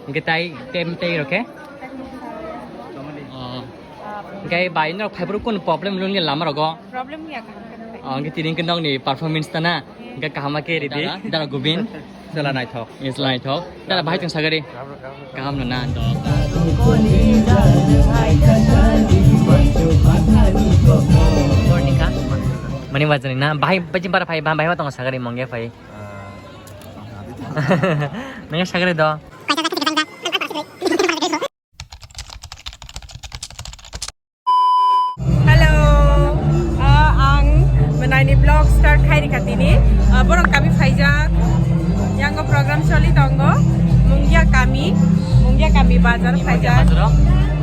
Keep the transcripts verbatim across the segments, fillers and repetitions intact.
Hingke tai, tem, tei rok khe? Oh. Hingke bai norok phaiphuru kun problem luni lama rogo? Problem ya kaham khe phai. Oh, hingke tini hingke nokni performance ta na? Hingke kaham khe ready? Dara, dara Gobin. Sela naithok. Yes, naithok. Dara bahai tong sagari. Kaham no na? Mani wajani na? Bahai, bahai bara phai, bahai, bahai ma tong sagari mongya phai. Nang sagre do. Hello, ah, ang menaini vlog start khai rikha tini. Ah, borok kami phaijak, yango program choli tongo, Mungia kami, Mungia kami bazar phaijak.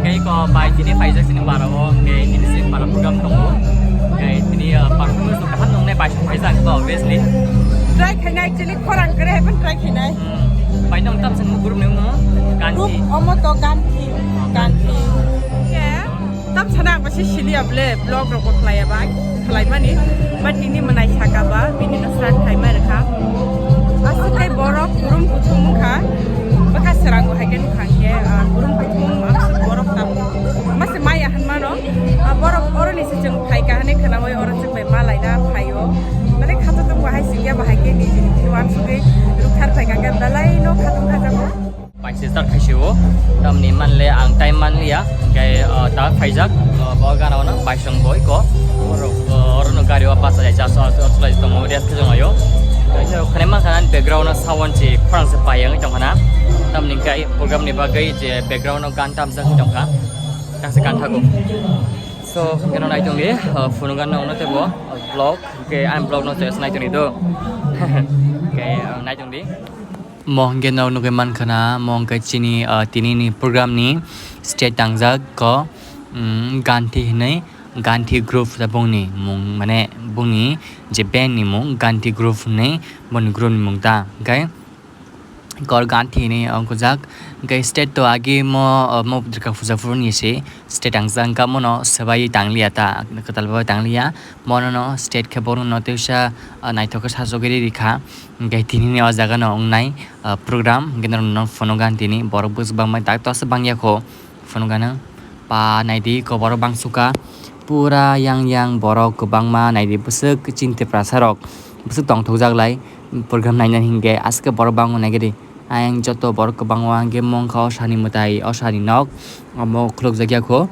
Kei ko bai tini phaijak sini bara o, kei tini sini bara program tongo. Kei tini, ah, performance kaham nungnai bai phaijak, obviously. Try khainai, actually khorang kere happen try khainai. Bai nong tam sang group nung mo? Ganti. Group omo to Ganti. Ganti. Ke tam sana ang basi sili able vlog rok khlai bai khlai mani. But tini manai saka ba bini no start khai mai rakha. Asuk kai borok kurum kuthum kha. Baka serang bo hai ke nukha ke, ah, kurum kuthum asuk borok tam. Mase maya han mano. Ah, borok oro ni se chwng phai ka hane khana oi oro chwng bai malai na phaio. Mane khato tong bahai singya bahai ke ni ni wan sugui rukhar phai ka ke belai no khatung kha jabo. Bai se start khai sio. Tamni manle ang time manliya. Hingke, ah, ta phaijak, ah, bo gana wana bai song boi ko. Oro, ah, oro no gari o basa jai ja so so so tongo rest khe jong ayo. Kaisa khane ma khanan background o sound si khorang se pai yang tong khana. Tamni kai program ni bagwi je background o gan tam jak tong kha. Kaisa gan thago. So, hingke no naitung di, uh, phunukgano ono tebo, uh, vlog, hingke ang vlog no se naitung di do. Hingke, uh, naitung di. Mo hingke no nugui mankha na, mo hingke chini, uh, tini ni program ni stage tangjak ko, um, Ganthi hinui, Ganthi group da bongni mung, mane bongni je band ni mung Ganthi group hinui, boni group ni mung ta, hingke Kor Ganthi hinui ongkujak. Hingke state to agi mo, mo Durga puja phuru ni se state ang jang ka mono swbai tangliya ta, kwtal bai tangliya. Mono no state khe bono no tewsa, ah, naithok khe sajagwi rikha. Hingke tini ni o jaga no wngnai, ah, program. Hingke norok no phunukgo ang tini borok bwswk bangmani tak to aswk bangya kho. Phunukgano pa naidi koboro bangsuka pura yang yang borok kwbangma naidi bwswk chini tiprasa rok bwswk tongthokjak lai program naina hinkhe aswk borok bangma naigadi ayang joto borok kwbangma hinkhe mongkha osani mwtai osani nok omo khulukjakya kho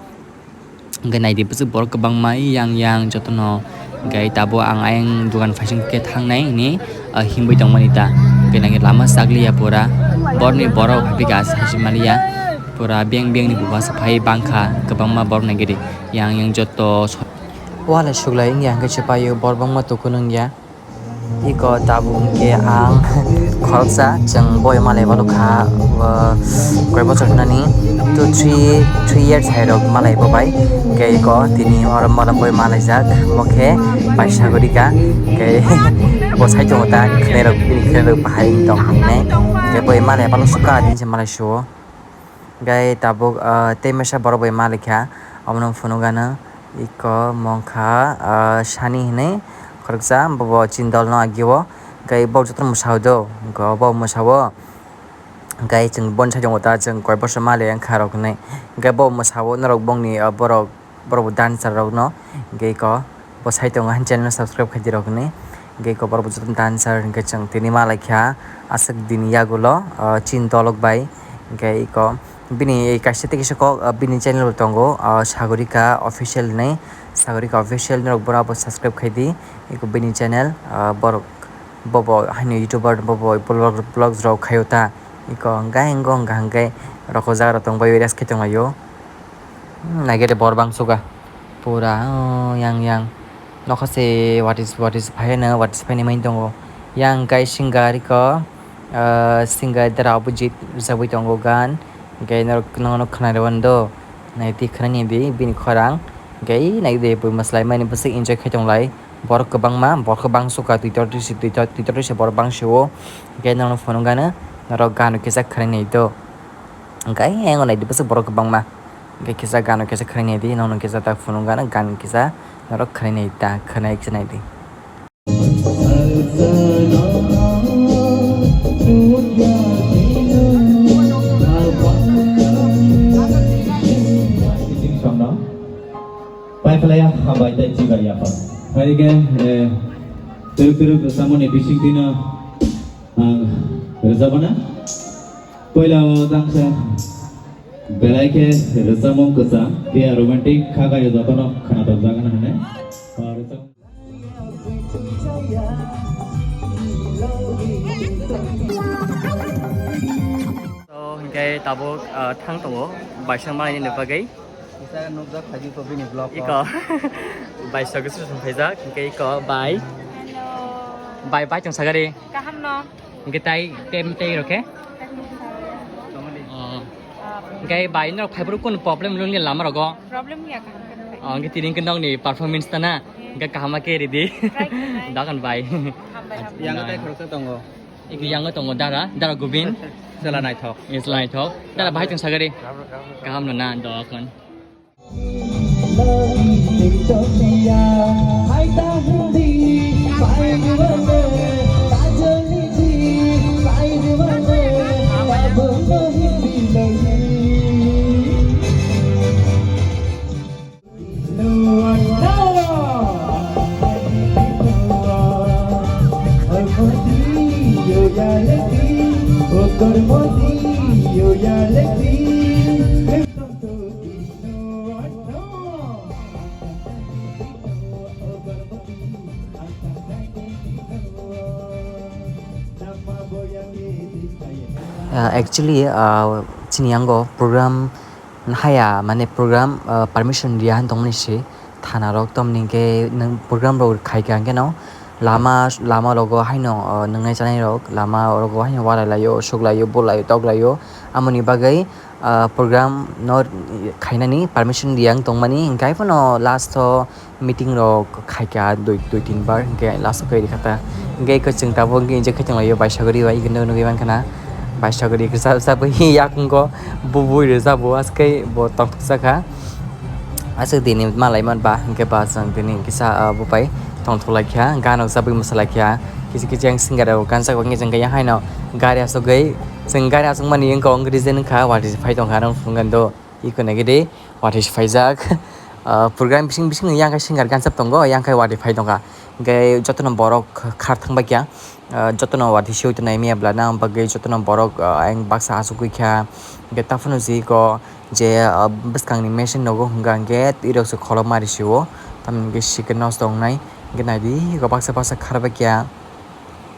hinkhe naidi bwswk borok kwbangma yang yang jotono hinkhe tabuk ang ayang dogan phaising khe thangnai hini himwi tongmani ta hinkhe naikhe lama chakliya pura borokni borok haphikhe asa se maliya. Pura beng beng ni bubaso phai bangkha kwbangma borok nai gede yang yang joto so-, wala suglai wngya hwnkhe se paio borok bangma tukhunung ya. Iko tabuk hwnkhe ang khoroksa chwng boi malai balo kha, o, koi bochor hinani two three three years hai rok malai bo bai hwnkhe iko tini oro morom boi malaijak bo khe paisa gurika hwnkhe bo sai tongo ta khwnai rok bini khwnai rok bahai tong hinai hwnkhe boi malai balo suka tini se malai suo. Gai tabuk, ah, tei masa borok bai malikha, omono phunukgano iko mongkha, ah, sani hinui khoroksa, bobo chini dolno agio, gai bo jotono mwsao do, bo mwsao, gai chwng boni side o ta chwng koi boso mali wngkha rok hinui, gai bo mwsao norok bongni, ah, borok. Borok bo dancer rok no hingke iko bo sai tongo hani channel no subscribe khai di rok hinui hingke iko borok bo joto dancer hingke chwng tini ma lai kha aswk dini yagulo, o, chini dolok bai hingke iko bini kaisa tei kisa kok, o, bini channel bo tongo, o, Sagorika Official hinui Sagorika Official norok bono bo subscribe khai di iko bini channel, o, borok bobo haino youtuber bobo vlog, vlogs rok khaio ta iko hingke hingke hingke rok o jaga rok tong bai rest khai tong laio. Hmm, naikhe de bor bangsuka. Pura, oh, yang, yang. Nokha se what is, what is phaino, what is phaini mai tongo. Yang kai singer ko, ah, singer dara Abhijit rwjagwi tongo gan. Hingke norok, nono khwnarwi mano do. Naidi khwnani di bini khorang. Hingke naidi bui mwslai mani bwswk enjoy khai tonglai. Borok kwbangma, borok bangsuka twi tor twi si, twi tor, twi tor twi si borok bangsio. Hingke nono phunukgano norok gano kisa khwnani do. Hingke ayang naidi bwswk borok kwbangma. Hingke kisa gano kisa khwnai naidi, nono kisa ta phunukgano gan kisa norok khwnai naidi ta, khwnai kisa naidi. Hambai tei chibai yapha. Hai khe, eh, twrwk twrwk rwchapmani bisingtwino ang rwchapna. Puila o tangsa belai khe rwchapmung kwcham, phiya romantic kha khaio jotono khwnathokjakna hwnwi. O rwchap- So, hingke tabuk, ah, thang tongo, baisang manai ni bagwi. Kisa nukjak phaidi to bini vlog o. Iko. Bai sogwi sung phaijak, hingke iko bai. Hello. Bai, bai tong sagari. Kaham no? Hingke tai, tem, tei rokhe? Kaham no. Oh. Ah, hingke bai no phaibruk kun problem luni lama rogo? Problem ya kaham khe. Oh, hingke tini hingke nokni performance ta na? Hingke kaham khe ridi. Try khe nai. Dakan bai. Hambai, hambai. Yang tai khoroksa tongo. Iki yang tongo dara, dara Gobin. Sela naithok. Yes, naithok. Dara bahai tong sagari. Kaham no na, doakan. Ah, actually, ah, chini yango program haya, mane program, ah, permission riya han tongmani se thana rok, tamni hingke nwng program rok khaika hingke no lama, lama rogo haino, ah, nwngnai chanai rok lama rogo haino walai laio, suklaio, bulaio, toklaio, amoni bagwi, ah, program no khainani permission riya wng tongmani, hingke haiphano last o meeting rok khaika dui, dui tin bar, hingke last o khe rikha ta. Hingke kwchwng tabuk hingke injek khe tonglaio, baisagri bai hingke nugwi mankha na. Baisagri kisa kisa bai yakungo bubui rwjabo, aske bo tongthokjakha. Aswk dini malai manba, hingke ba chwng dini kisa, ah, bupai tongthok laikha, ganok chabwi mwsa laikha. Kisa kisa yang singer rok ganjak, hingke chwng kaya haino gari asugwi, chwng gari asukmani wngkha, wng reason wngkha, watwi phai tongkha, nang phunukgwi do. Iko nai gede, watwi se phaijak. Ah, program bising bising yang khe singer gansa tongo, yang khe watwi phai tongkha. Hingke jotono borok khar thang bai kha. Ah, jotono watwi se tongnai miya bwlana, bagwi jotono borok, ah, ayang baksa achugwi kha. Hingke taphano jiko je, ah, bwskangni machine nogo hwnka hingke twi rok se kholopma risi o. Tamoni hingke sikhe nosto wngnai. Hingke naidi, iko baksa baksa khar bai kha.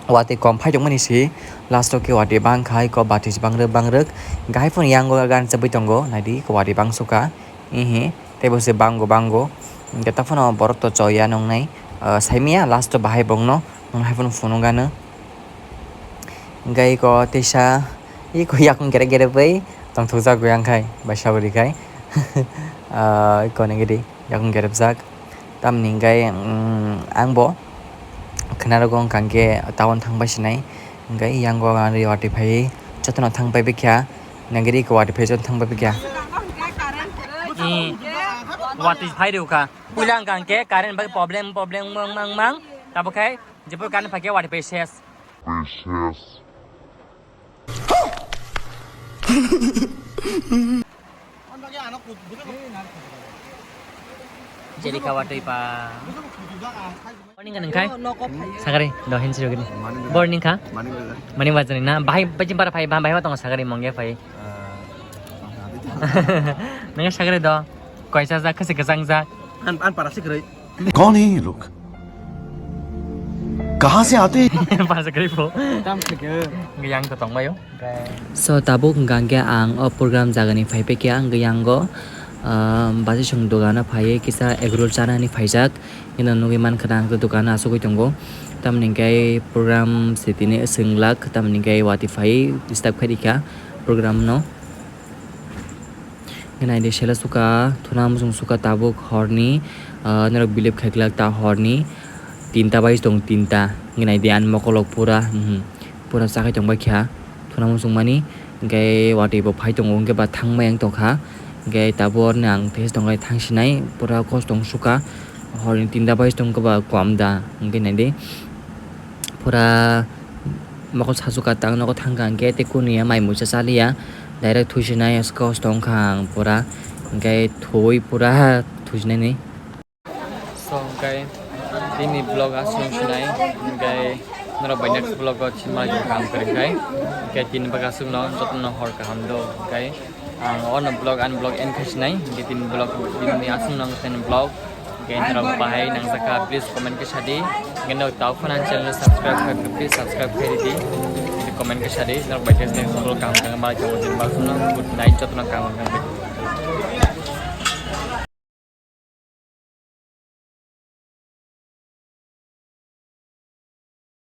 Watwi kom phai tongmani se, last o khe watwi bang khai, kok batwi se bangrwk bangrwk. Hingke hai phano yango gansa bui tongo, naidi kok watwi bang sukha. Ehe, tei bo se bango bango. Hingke ta phano borok to choya nongnai, ah, saimaya last o bahai bongno, nong hai phano phunuk gano. Hingke iko teisa, iko yakung gere gere bai tongthokjak bai ang khai, bai sabari khai. Ah, iko nengedi. Yakung kerepjak. Tamni hingke, mm, ang bo khwnarogo wngkha hingke town thang bai sinai. Hingke yango ang watwi phai jotono thang pai bikha. Nangri ko watwi phai jotono thang pai bikha. Mm, watwi phai rw kha. Puila wngkha hingke current bai problem, problem mang, mang, mang. Tabuk khai jephuru current phaikhe watwi phai ses. Jerika watwi pa. Morning kan nengkai? Sagari, dohin sirogini. Bor nengkha? Mani bazar ni na? Bahai, bajin para phai, bahai ma tongo sagari mongya phai. Nengka sagari do. Koisa jak, khasi kesang jak. An, an para sikri. कौन है ये लोग? कहाँ से आते हैं? Yang to tongbaio. So, tabuk hingka hingke ang o program jagani phai pekya, ang yango, ah, bachai song dogano phaiye kisa egg roll chanani phaijak. Hino nugui mankha ang dogano asugui tongo. Tamoni hingke program se tini swng lak, tamoni hingke watwi phai start khairikha program no. Naidi sela suka, thuna muchung suka tabuk horni, ah, norok bilip khaiklak ta horni tinta bai tong tinta. Naidi ani mokolok pura, mhm, pura chakhai tongbai kha thuna muchung mani. Hingke watwi bo phai tongo, hingke ba thangbai ang tongkha. Hingke tabuk oroni ang thes tongkha thangsinai, pura kos tong suka. Horni tinta bai tongkha ba kom da, hingke naidi. Pura mokol sasu ka tang nogo thang kha hingke tei kunu ya mai muisa chaliya direct thuisinai kos tong kha ang pura hingke thoi pura thuisinai ni. Tini vlog aswk sinai, hwnkhe norok bai next vlog o chimai kaham kwrwngkhe, hwnkhe tini bagwi aswkno jotono hor kaham do, hwnkhe ang ono vlog ani vlog end khai sinai, hwnkhe tini vlog tini aswkno ang tini vlog, hwnkhe norok bahai nangjakha, please comment khe sadi, hwnkhe norok tao phano ani channel subscribe khai, please subscribe khai ridi, hwnkhe comment khe sadi, norok bai next vlog kaham kaham malai tongo, tini bagwi aswkno good night, jotono kaham kaham.